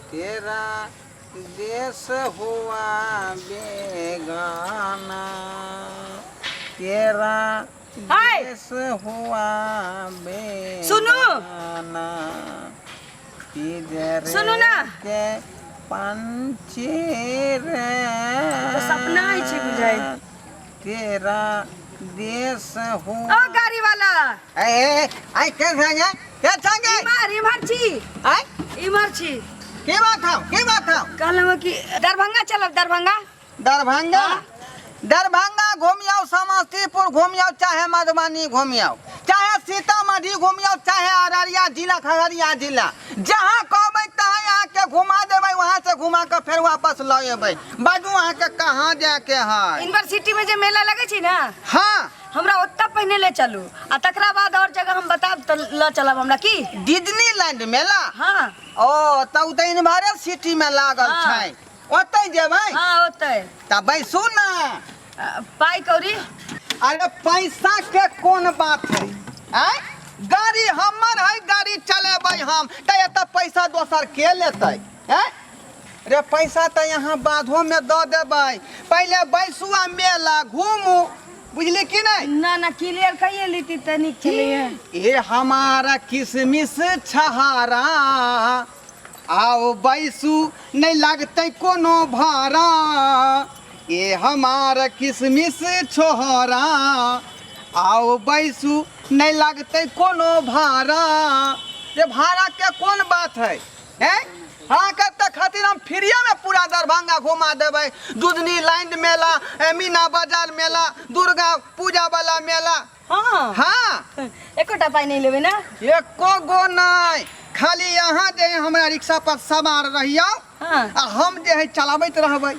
तेरा देश हुआ बेगाना, तेरा हाय। देश हुआ सुनू। बेगाना, पिंजरे सुनू ना। के पंछी रे। तऽ सपना होइ छै बुझाइ। तेरा देश हुआ। ओ गाड़ी वाला। ए ए आई के संगे के संगे? इम्हर, इम्हर छी। आई। इम्हर छी। के बात हौ, के बात हौ? कहलहुँ कि दरभंगा चलब, दरभंगा। दरभंगा? दरभंगा घूमियाओ, समस्तीपुर घूमियाओ, चाहे मधुबनी घूमियाओ, चाहे सीतामढ़ी घूमियाओ, चाहे अररिया जिला, खगड़िया जिला, जहाँ कहबै तहाँ अहाँके घुमा देबै। वहाँ से घुमा कऽ फेर वापस लऽ एबै। बाजू, अहाँके कहाँ जायके है? यूनिवर्सिटी में जे मेला लगे छै ने, हमरा ओतऽ पहिने ले चलू आ तकरा बाद और जगह हम बताब तऽ लऽ चलब हमरा की। डिज्नीलैंड मेला? हाँ। ओ तऽ ओ तऽ यूनिवर्सिटी में लागल छै, ओतै जेबै? हाँ, ओतै। तऽ बैसू ने। पाइ कौड़ी? अरे पैसा के कोन बात है? आँय, गाड़ी हमर है, गाड़ी चलेबै हम, तऽ एतऽ पैसा दोसर के लेतै? आँय रे, पैसा तऽ यहाँ बाधो में दऽ देबै। पहिले बैसू आ मेला घूमू, बुझली कि नहि? ना ना, क्लियर कहिए लीती तऽ नीक छलैए। ए हमारा किशमिश छहारा, आओ बैसू, नहि लागतै कोनो भाड़ा। ए हमार किशमिश छोहरा, आओ बैसू, नहि लागतै कोनो भाड़ा। रे भाड़ा के कोन बात है? हैं, अहाँके तऽ खातिर हम फ्रीएमे पूरा दरभंगा घुमा देबै। डिज्नी लैंड मेला, मीना बाजार मेला, दुर्गा पूजा वाला मेला। हाँ। एकोटा पाइ नहि लेबै ने? एको गो नहि। खाली अहाँ जे है हमरा रिक्शा पर सवार रहियौ आ हम जे है चलाबैत रहबै,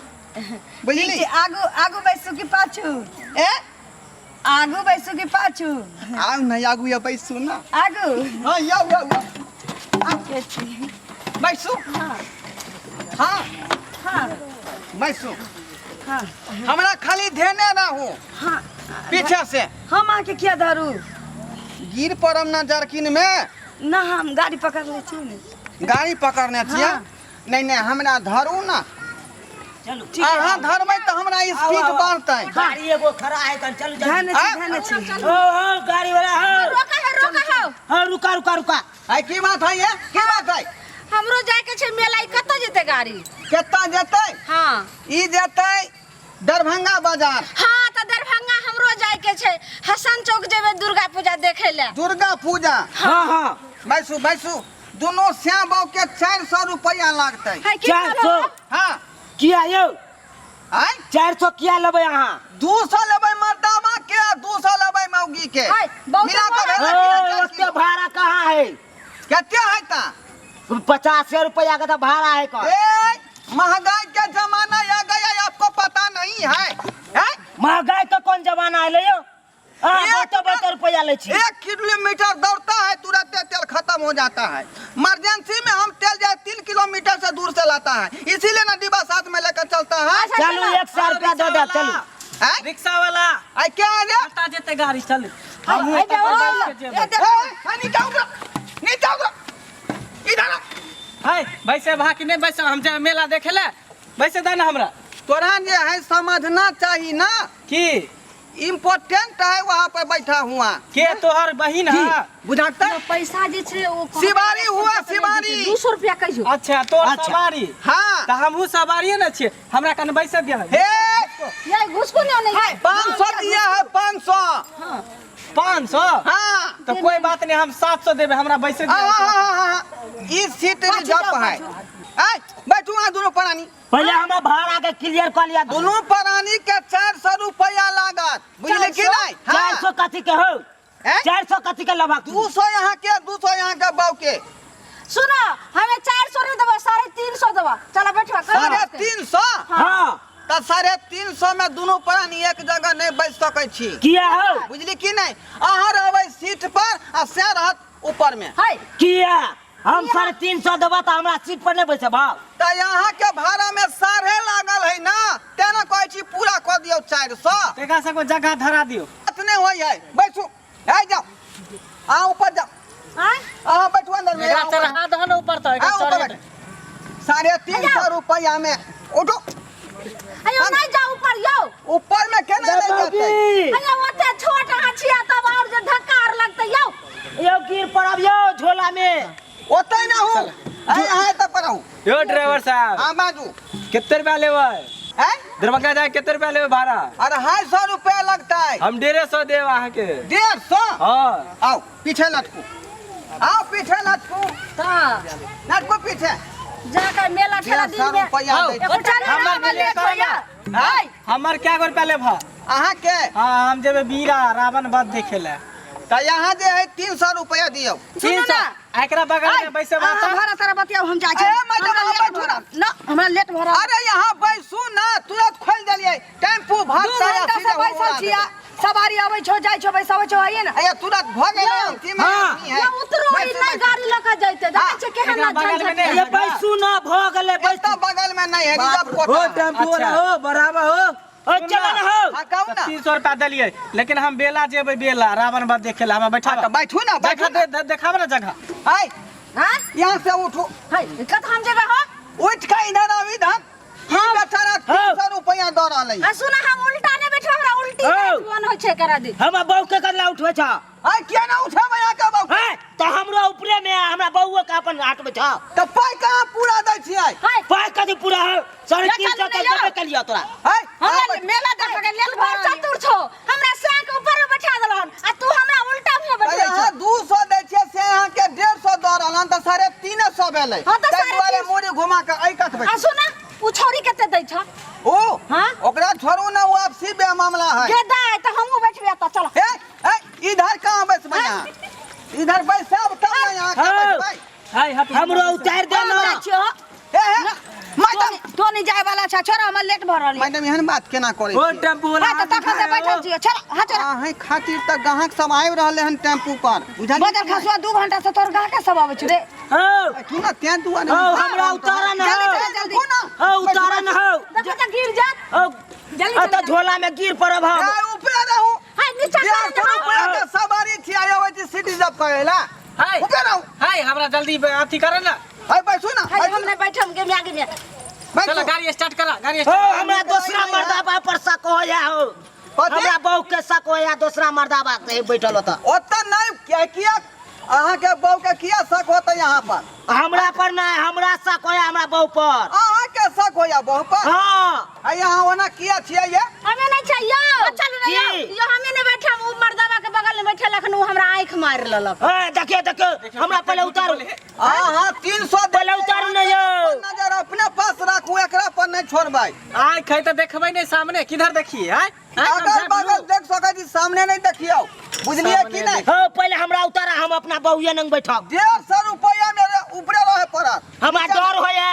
बुझली? ठीक छै, आगू आगू बैसू कि पाछू? ए आगू बैसू कि पाछू? आउ ने, आगू या बैसू ना। आगू। हाँ, आउ आउ आउ। ठीके छै। बैसू। हाँ। हाँ। बैसू। हाँ। हमरा खाली धेने रहू पीछे से। हम अहाँके किया धरू? गिर पड़म ना जरकिन में। ना, हम गाड़ी पकड़ ले छी ने। गाड़ी पकड़ने छियै? हाँ। नहीं नहीं, हमरा धरू ना। चलू। अहाँ धरबै तऽ हमरा स्पीड आउ, आउ। बढ़तै। गाड़ी एगो खड़ा है तन, चलू चलू। ध्यान छी, ध्यान छी। ओ हो गाड़ी वाला हो। रोका है, रोका है। हाँ, रुका रुका रुका। आई की बात है ये, की बात है? हमरो जाय के छै मेला, ई कतऽ जेतै गाड़ी? कतऽ जेतै? हाँ। ई जेतै दरभंगा बाजार। हाँ, तऽ दरभंगा हमरो जाय के छै, हसन चौक जेबै दुर्गा पूजा देखे ले। दुर्गा पूजा? हाँ हाँ। बैसू बैसू। दोनों श्याम बाबू के 400 रुपया लागतै। है, की 400? कहलहो? हाँ। किया यौ? आय? 400 किया लेबै अहाँ? 200 लेबै मर्दामा के आ 200 लेबै मौगी के। है, बहुत मिला कऽ बड़ा। भेलै ओ, कि नहि चारि ओते किलो? भाड़ा कहाँ है? कते है ता? 50 रुपया के तो भाड़ा है का। ए, महंगाई के जमाना आ गया है, आपको पता नहीं है, हैं? महंगाई के कौन जमाना है यौ? अहाँ बहुते बहुते रुपया लै छी। 1 किलोमीटर दौड़ता है, तुरंत तेल खत्म हो जाता है। इमरजेंसी में हम तेल जाए 3 किलोमीटर से दूर से लाता है, इसीलिए ना डिब्बा साथ में लेकर चलता है। अच्छा, चलू, चलो। 100 रुपया दऽ देब, चलू। हैं? रिक्शा वाला। आई क्या है रे? कतऽ जेतै गाड़ी? चलू। हाय, हमहूँ हाय, एतऽ जाओ, बैस के ए, जेबै। देखो। ए, ए, नीचा उतरो, नीचा उतरो, इधर आओ। है बैसे भा कि नहि बैसे? हम जेबै मेला देखे ले, बैसे दे ना हमरा। तोरा जे है समझना चाहिए ना की इम्पोर्टेंट है वहाँ पर बैठा हुआ। के तोहर बहिन है? बुझाता? पैसा जे छै ओ कहबै शिवारी हुआ, शिवारी। 200 रुपया कहियो। अच्छा, तोहर अच्छा। सवारी? हाँ। तऽ हमहूँ सवारिये ने छियै, हमरा कने बैसे दिअ। हे ये घुसको ने नहीं। 500 दिया है, 500। 500? हाँ। तऽ कोई बात नहीं, हम 700 देबै, हमरा बैसे दिअ। आहा, ई सीट रिजर्व है। ऐ बैठू वहाँ दोनों प्राणी। पहिले हमरा भाड़ा के क्लियर कऽ लिअ। दोनों प्राणी के 400 रुपया लागत, बुझली कि नहीं? हाँ। 400 कथी के हो? हैं? 400 कथी के लेबाक? 200 यहाँ के, 200 यहाँ के बाऊ के। सुनो, हमें 400 नहीं देबो, 350 देबो। चलो बैठो, करो। 350? हाँ। तऽ 350 में दोनों प्राणी एक जगह नहीं बैठ सकै छी। किया हो? बुझली कि नहीं? अहाँ रहबै सीट पर आ से रहत ऊपर में। हाय। किया? हम 350 देबा तऽ हमरा सीट पर नहि बैसेबा? तऽ यहाँ के भाड़ा में साढ़े लागल है ना, तेना ने कहै छी पूरा कऽ दियौ 400। एकरा सबके जगह धरा दियौ। बात नहि होइ है, बैठू। है जाओ, अहाँ ऊपर जाओ। आँय? अहाँ बैठू अंदर में। एकरा चढ़ा दहन ऊपर तऽ एकरा अहाँ ऊपर चढ़े बैठू। 350 रुपया में उठो। अयो नहीं जाओ ऊपर यौ। ऊपर में केना ले जेतै? अयो ओते छोट अहाँ छियै तब और जे धक्का आर लगतै यौ। यौ गिर पड़ब यौ झोला में। ओतै ना हूँ, अहाँ एतऽ पर रहू। यो ड्राइवर साहब। हाँ बाजू। कितने रुपया लेबै? हैं? दरभंगा जाए कितने रुपया लेबै भाड़ा? 250 रुपया लगता है। हम 150 देब अहाँके। 150? हाँ। आओ पीछे लटकू, आओ पीछे लटकू, लटकू पीछे। जाकर मेला ठेला दिन में रुपया दै एगो चलू ना, हमर हमर लेट होइया। हैं? हमर क्या गो रुपया लेब? अहाँके? हाँ, हम जेबै बीरा रावण वध देखे ला। तऽ यहाँ जे है 300 रुपया दियौ। सुनू ना। एकरा बगल में बैसे अहाँ बात। भाड़ा सारा बतियाउ, हम जाइ छी। ए, मैडम, हमरा अहाँ लेट बैठू भऽ ना। रहल। ना, हमरा लेट भऽ रहल। अरे यहाँ बैसू ना, तुरंत खोलि देलियै टेम्पू दू भागतै आ घंटा से सीधे बैसल उड़ा छी, देतै। आ सवारी अबै छौ जाइ छौ बैसाबै छौ, आइए ना। अरे तुरंत भऽ गेलै, अंतिम हाँ। आदमी है। यौ उतरू, ई बैसू, नहि बैसू। गाड़ी लऽ कऽ जैतै, देखै छियै केहन एकरा बगल में झंझट। नहि ये बैसू ना, भऽ गेलै बैसू। एतऽ बगल में नहीं है, रिजर्व हो कोटा। टेम्पू वाला अच्छा। हो, बराबर हो। ओ चल ना हो। हाँ, कहू ना। 300 रुपया देलियै, लेकिन हम बेला जेबै, बेला रावण वध देखे ला, हमरा बैठा। हाँ, तऽ बैठू ना, बैठू जगह ना। दे, देखाब ना जगह। आइ, हाँ? यहाँ से उठू। है, कतऽ हम जेबै हो? उठ के इधर आउ, इधर। ई बेचारा 300 रुपया दऽ रहल है। आ सुन, हम उल्टा नहि बैठबै, हमरा उल्टी हौ। मन होइ छै करा दी। हमरा बहू के कदला उठबै छ? आइ किया ना उठेबै अहाँके बहू? है, तऽ हमरो ऊपरे में हमरा बहूओ के अपन हटबै छ। तऽ पाइ कहाँ पूरा दै छियै? है। पाइ कथी पूरा हो? 350 चलू तऽ ने यौ। देबे केलियौ तोरा। है, हमरा मेला देखऽ के लेल तू बड़ चतुर छौ, हमरा साँक ऊपर में बैठा देलहन आ तू हमरा उल्टा में बैठबै अरे छौ। अहाँ 200 दै छियै से अहाँके 150 दऽ रहल हन, तऽ 350 भेलै। हाँ, तऽ ताहि साढ़े दुआरे तीन सए। मूड़ी घुमा कऽ एहि कात बैठू। आ सुन, उ छौरी कते दै छौ? ओ? हाँ? ओकरा छोड़ू ना, वो आपसी बे मामला है। गे दाय, तऽ हमहूँ बैठबै एतऽ, चल। ए, ए, इधर कहाँ बैसबै अहाँ? इधर बैसाब तब ना यहाँ के बैठबै। हाय, हट। हमरो उतारि दे ना। जाइ छियौ। ए, ए, मैडम। तो नहीं जाए वाला छा, छोड़, हमर लेट भऽ रहल यऽ। मैडम, एहन बात केना करै ओ छियै? टेम्पू वाला हाँ, तऽ तखन से बैठल छियौ, छोड़, हाँ, छोड़। अहीं खातिर तऽ ग्राहक सब आबि रहलै हन टेम्पू पर, बुझलियै? बजर खसुआ, 2 घंटा से तोर गाहक सब आबै छौ रे। हौ। बैठू ना, तें दुआरे। हौ, हमरा उतारा ना जल्दी हौ। चल, जल्दी। रुकू ना। हौ, उतारा ना हौ। देखो तऽ गिर जात। हौ, जल्दी आ तऽ चल। झोला में गिर पड़ब हम। ए, ऊपरे रहू। हाय, नीचा डेढ़ कर सौ ना। रुपया के सवारी छियै, आबै छी सिटी जब करै ला। हाय। ऊपरे रहू। हाय, हमरा जल्दी अथी करे ना। हाय, बैसू ना, हाय, बैसू हम ना, नहि बैठम, गे म्या, गे म्या। बैसू। चलो गाड़ी स्टार्ट करा, गाड़ी हौ, स्टार्ट। हमरा दोसरा मर्दाबा पर शक होया हौ। कथी? हमरा बहू के शक होया दोसरा मर्दाबा से बैठल होता। ओतऽ नहि, किया, किया अहाँके बहू के किया शक होतै यहाँ पर? हमरा पर नहि, हमरा शक होया हमरा बहू पर। अहाँके शक होया बहू पर? हाँ। आ यहाँ ओना किया छियै ये? हमे नहि छै यौ। चलू ने यौ। की? यौ, हमे नहि बैठम, उ मर्दाबा के बगल में बैठल अखन उ हमरा आँखि मारि लेलक। ए, देखियौ, देखियौ, हमरा पहिले उतारू। अहाँ 300 पहिले उतारू ने यौ। नजर अपने पास राखू, एकरा पर नहि छोड़बै। आँख है तऽ देखबै नहि, सामने किधर देखिए? आँय, आँख हम अगल झाँप बगल लू। देख सकै छी, सामने नहि देखियौ, बुझलियै की नहि? हौ, पहिले हमरा उतारा, हम अपना बहूए नंग बैठब। 150 रुपया मेरे ऊपरे रहे पड़त। हमरा डर होया,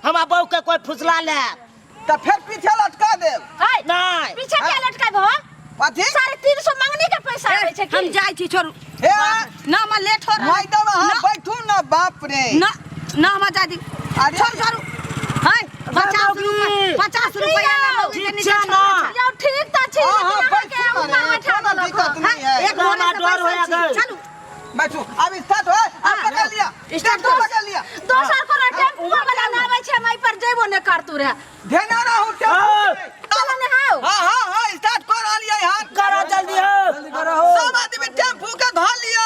हमरा बहू के कोई फुसला ले तऽ फेर पीछे लटका देब। हाय, नहि। पीछे किया लटकाबो हो? कथी? 350 मंगनी के पैसा आबै छै हम की? जाइ छी, छोड़ू। हे, ना, हमरा लेट हो रहल। मैडम, अहाँ ना। बैठू ना, बाप रे। ना, ना, हमरा जाइ दी। अरे। छोड़ू, छोड़ू। हाय, 50 रुपया, 50 रुपया ला मौगी के ठीक नीचे छै ना। छोड़ने छै। यौ, ठीक तऽ छी, हाँ, लेकिन हाँ, अहाँके बैठू ना ऊपर रे, बैठा कोनो देलक दिक्कत हँ। नहीं है। एक गोरे हमरा से डर होया बैसल छी। गई। चलू। बैठू, अब स्टार्ट हो, अब पकड़ लिया, स्टार्ट टेम्पू करो। पकड़ लिया। दोसर कोनो टेम्पू वाला ना आबै छै, हम एहि पर जइबो नहि करतू रहे। ध्यान रहू टेम्पू के। चलो ने हौ। हाँ, हाँ, हाँ, स्टार्ट कर रहलियै हन। करो जल्दी हो। जल्दी करो हो। सब आदमी टेम्पू के धऽ लिअ।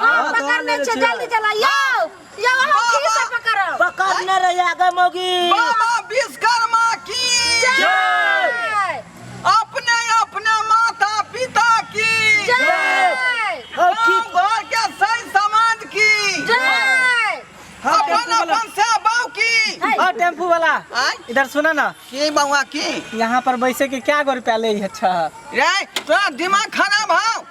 हाँ, पकड़ने छै, जल्दी चला यौ। यौ, अहाँ की से पकड़ब? पकड़ने रहिया गे मौगी। बाबा विश्वकर्मा की जय। अपने अपने माता पिता की जय। हौ, गाँव घर के सही समाज की जय। अपन अपन से बाऊ की। हाँ, टेम्पू वाला। आय? इधर सुना ना। की बउआ की? यहाँ पर बैसे के क्या गो रुपया ले? अच्छा रे, तोरा दिमाग खराब हौ?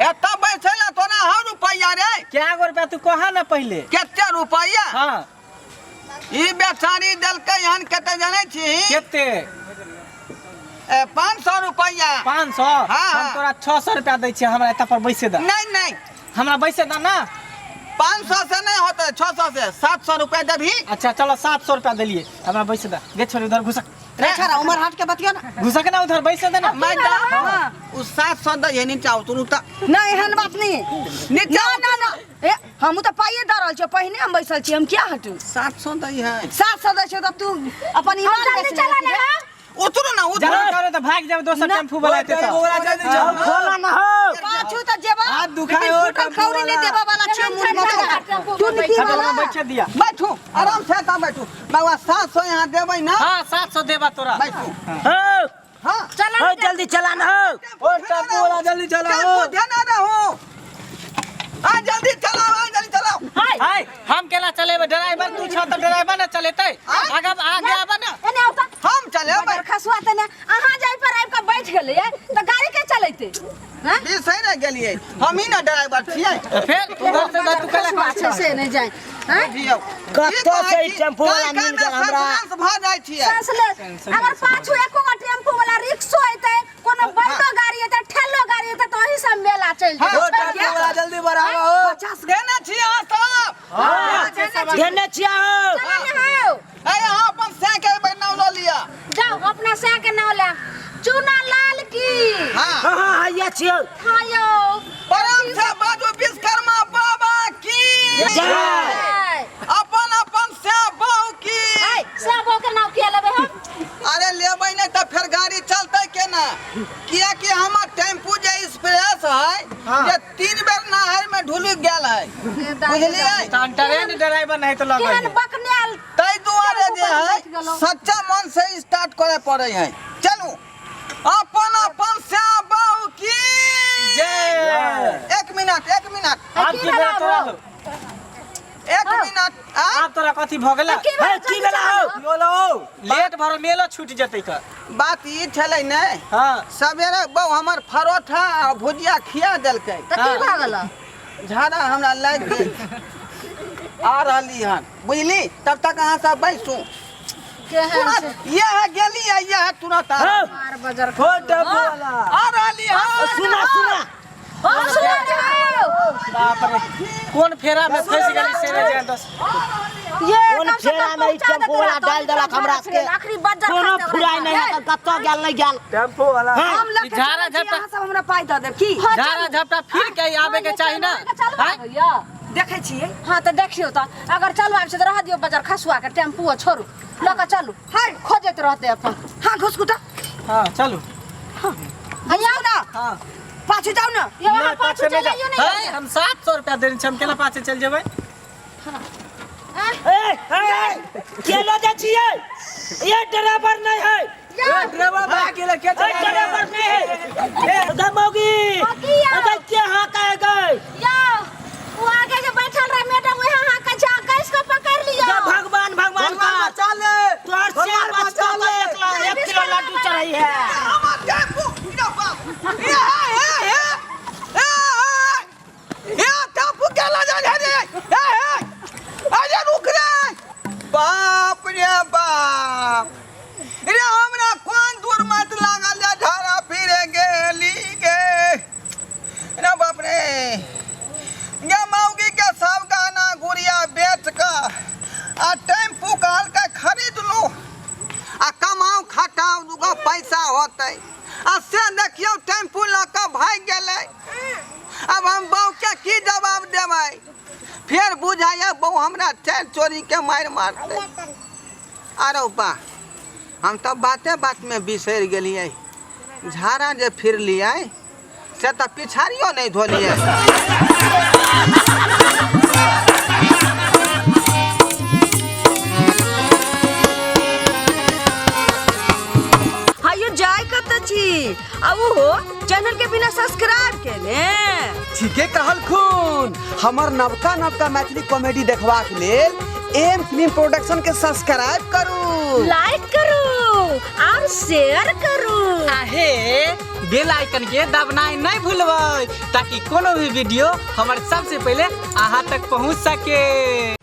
एतऽ बैसे ला तोरा हौ रुपैया रे? क्या गो रुपया तू कहा ना पहले। कते रुपैया? हाँ। ई बेचारी देलकै हन कते जानै छी? कते? 500 रुपैया। 500? हाँ। हम तोरा 600 रुपया दै छियै, हमरा एतऽ पर बैसे दे। नहीं, नहीं। हमरा बैसे दे ना। 500 से नहीं होते, 600 से 700 रुपया देबही। अच्छा चलो 700 रुपया देलिए, हमरा बैसे दे। गे छोरी उधर घुसक। रे छारा उमर हट के बतियो ना। घुसक ना उधर बैसे दे ना। मैं उ 700 द ये नीचा उतरू त। नहीं एहन बात नहीं। नीचा ना ना ना ए हमहूँ तऽ पाइए दऽ रहल छियै, पहिने हम बैसल छी, हम किया हटू? 700 दै है। 700 दै छियै तऽ तू अपन ईमान जल्दी बेच चला लेलही ना रे। उतरू ना उतरू। जल्दी करो तऽ भागि जाब दोसर टेम्पू वाला एतै तऽ। जल्दी जाओ। खोला ना हो। पाछू तऽ जेबा हाथ दुखाए हो, लेकिन फूटल टेम्पू कौड़ी नहीं वाला। देबऽ वाला छियै मुँह में। टेम्पू तू पर निकी हटो, वाला। बैठे दिया। बैठू आराम से ता बैठू बाबा। 700 यहाँ देबै ना? हाँ 700 देबा तोरा। बैठू। हो। हाँ चला हो जल्दी चला ना हो। ओ टेम्पू वाला जल्दी चला हो। टेम्पू ध्यान रहो। आ जल्दी चलाओ, आ जल्दी चलाओ। हाय हम केला चलेबै? ड्राइवर तू छ तऽ ड्राइवर ने चलेतै। आगे आगे आबा ना। एने आओ तऽ। हम चलेबै। बजर खसुआ तऽ ने अहाँ जाय पर आबि कऽ बैठ गेलियै तऽ गाड़ी के चलेतै? हैं? बिसरि ने गेलियै, हम ही ना ड्राइवर छियै। फेर उधर से जा, तू केला खसुआ छै से नहि जाय हैं? बुझियौ कतऽ से ई टेम्पू वाला मिल गेल हमरा? भऽ जाइ छियै। सांस ले अगर पाछू एको गो टेम्पू वाला रिक्शो एतै, कोनो बड़को गाड़ी एतै, ठेलो गाड़ी एतै तऽ ओही सब मेला चलि हाँ, ओ जेतै। टेम्पू वाला जल्दी बढ़ावा हो। देने छी अहाँ सब? देने छियै हो। चला ने हौ। अरे अहाँ अपन सै के नाम लऽ लिअ। जाउ अपना सै के नाम ले चूना लाल की। हाँ हाँ हाँ हैया छियै। हाँ यौ। परम से बाजू विश्वकर्मा बाबा की जय। अपन अपन से बहु की। ऐ सै बहू के नाम किया लेबै हम? अरे लेबै नहीं तऽ फेर गाड़ी चलतै केना? कियाकि हमर टेम्पू जे एक्सप्रेस है जे 3 बेर नहर में ढुलुक गेल है, बुझलियै? तहन ट्रेन ड्राइवर नहीं तो लगै केहन बकनेल ताहि दुआरे जे है सच्चा मन से स्टार्ट करे पड़े है। चलू अपन अपन से बहु की जय। एक मिनट एक मिनट। आब की भेला तोरा? एक मिनट। आब तोरा कथी भऽ गेला? की हे की भेला हो? बोलो लेट भर मेलो छूट जेतै तऽ। बात ई छलै ने। हाँ सवेरे बहु हमर परोठा आ भुजिया खिया देलकै। तऽ की भऽ गेल? झाड़ा हमरा लागि गेल, आ रहली हन बुझली। तब तक अहाँ सब बैसू। केहन छै? यह गेली है, यह तुरंत आ रहली। मार बजर ओ टेम्पू वाला आ रहली हन। सुना सुना। हो सुना ने हौ। बाप रे कोन फेरा में फंस गेली से रे जान दस। ये कोन कम से फेरा कम में ई पहुंचा टेम्पू देतै वाला रहतौ, डालि देलक हमरा सबके। आखिरी बजर कोनो खसतै फुराय ओकरा। नहि है, कतऽ गेल नहि गेल। टेम्पू वाला। हाँ हम लऽ के झाड़ा चलै छी, झपटा। अहाँ सब हमरा पाइ दऽ देब की? हाँ, झाड़ा चलू। झपटा फिर के आबे के चाही ना। चलू आँय? भैया। देखै छियै। हाँ तऽ देखियौ तऽ अगर चलू आबि छै तऽ रह दियौ बजर खसुआ के टेम्पू छोड़ू लऽ कऽ चलू। हाय खोजैत रहतै अपन। हाँ घुसकुटा। हाँ चलू। हैया ना। हाँ पाछू जाउ ना। यौ अहाँ नहि, पाछू पाछे नहि चलि आइयौ जाउ। ने। है, हम 700 रुपया देने छी, हम केना पाछे चलि जेबै? ए ए के लऽ जाइ छियै? ये ड्राइवर नहीं है। ए ड्राइवर भाग गेलै के ए चला? ड्राइवर नहीं है। ए गमोगी की यौ? अगर के हाँ कहे गए? यौ ओ आगे जे बैठल रहे मैडम वएह अहाँ के छै, कस के पकड़ लियौ। गे भगवान भगवान भगवान का बचा ले। तोहर से भगवान बचता बचा तो ले। 1 किलो लड्डू चढ़ाई है। हमर टेम्पू ई बाप ए हे हे हे ए ए टेम्पू के ला जा रे ए हे अरे रुक रे। बाप रे बाप रे, हमरा कोन दूर मत लागल जे झाड़ा फिरे गेली गे रे। बाप रे गे, मौगी के सब गहना गुड़िया बेच कऽ आ टेम्पू कहलकै खरीद लू आ कमाउ खटाउ दूगो पैसा होतै, आ से देखियौ टेम्पू लऽ कऽ भागि गेलै। आब हम बहूके की जवाब देबै? फेर बुझाइए बहू हमरा चारि चोरीके मारि मारतै। आरो बा, हम तऽ बाते बातमे बिसरि गेलियै, झाड़ा जे फिरलियै से तऽ पिछाड़ियो नहि धोलियै। हायो जाय कतऽ छी आ ओहो चैनल के बिना सब्सक्राइब केने? ठीके कहलखुन। हमर नवका नवका मैथिली कॉमेडी देखबाक लेल एम फिल्म प्रोडक्शन के सब्सक्राइब करू, लाइक करू और शेयर करू। आहे बेल आइकन के दबनाइ नहि भूलबै ताकि कोनो भी वीडियो हमर सबसे पहिले अहाँ तक पहुँच सके।